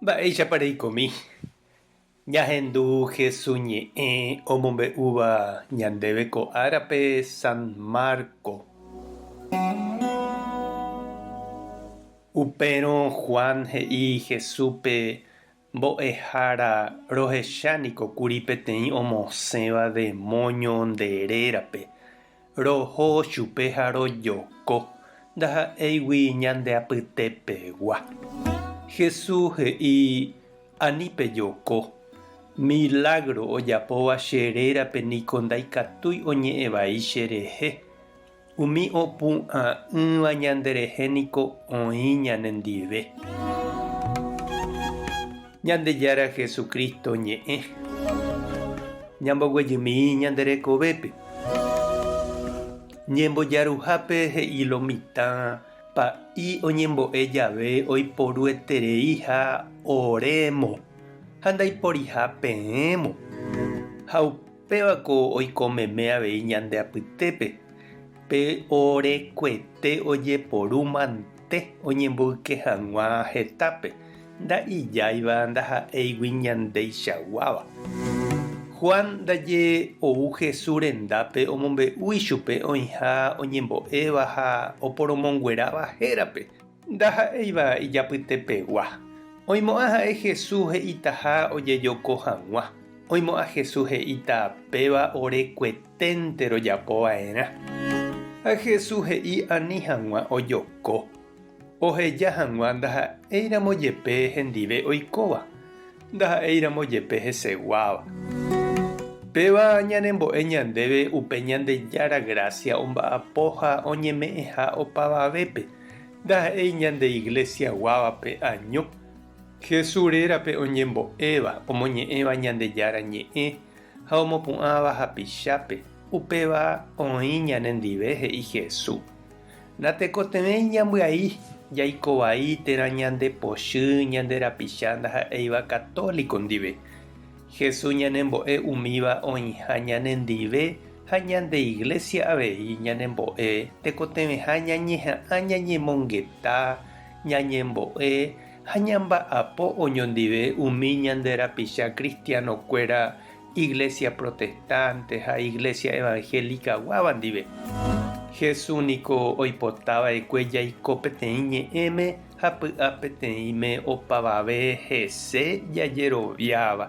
Mba'éichapa reikomi? Ñahendu Hesu ñe'ẽ omombe'úva ñandéve ko árape San Marco. Upérõ Juan he'i Jesúspe, Mbo'ehára, rohecha niko kuri peteĩ omosẽva demóño nde rérape. Roho chupe ha rojoko, ndaha'éigui ñande apytepegua. Jesús he'i, Ani pejoko. Milágro ojapóva che rérape niko ndaikatúi oñe'ẽ vai cherehe. Umi opu'ã'ỹva ñanderehe niko oĩ ñanendive. Ñandejára Jesucristo ñe'ẽ. Ñamboguejymi ñande rekovépe. Ñembojaruhápe he'i lo mitã pa'i oñembo'e jave oiporuetereiha orémo ha ndaiporiha peẽmo. Ha upévako oiko meme avei ñande apytépe, pe orekuete ojeporu mante oñemboyke hag̃ua hetápe. Nda'ijáiva ndaha'éigui ñandeichaguáva. Juan ndaje ou Jesús rendápe omombe'u ichupe oĩha oñembo'éva ha oporomongueráva hérape, ndaha'éiva ijapytepegua. Oimo'ã ha'e Jesús he'itaha ojejoko hag̃ua. Oimo'ã Jesús he'íta péva ore kueténte rojapo va'erã. Ha Jesús he'i ani hag̃ua ojoko. Oheja hag̃ua ndaha'éiramo jepe hendive oikóva, ndaha'éiramo jepe heseguáva. Péva ñanembo'e ñandéve upe Ñandejára grásia omba'apo ha oñeme'ẽha opavavépe, ndaha'éi ñande iglésia guávape año. Jesús rérape oñembo'éva, omoñe'ẽva Ñandejára ñe'ẽ ha omopu'ãva hapichápe, upéva oĩ ñanendive he'i Jesús. Natekotevẽi ñambyai, jaiko vai térã ñande pochy ñande rapicha ndaha'éiva católico ndive. Jesús ñanembo'e umíva oĩha ñanendive ha ñande Iglesia avei ñanembo'e tekotevẽha ñañeha'ã ñañemongeta, ñañembo'e ha ñamba'apo oñondive umi ñande rapicha cristiano-kuéra Iglesia protestante ha Iglesia evangélica guáva ndive. Jesús niko oipota va'ekue jaiko peteĩ ñe'ẽme ha py'a peteĩme opavave hese jajeroviáva.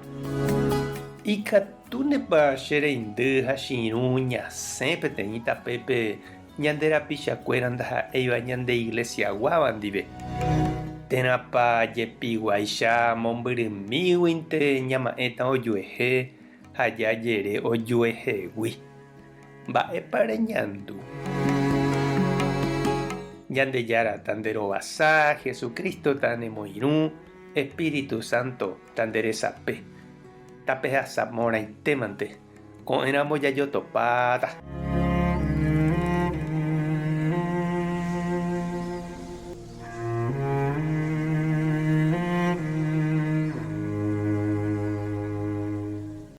Ikatúnepa che reindy ha che irũ ñasẽ peteĩ tapépe ñande rapichakuéra ndaha'éiva ñande iglesia guáva ndive? Térãpa jepiguáicha mombyrymíguinte ñama'ẽta ojuehe ha jajere ojuehegui? Mba'épa reñandu? Ñandejára tanderovasa, Jesucristo tanemoirũ, Espíritu Santo tanderesape. Tapehasa porãitémante, ko'ẽramo jajotopáta.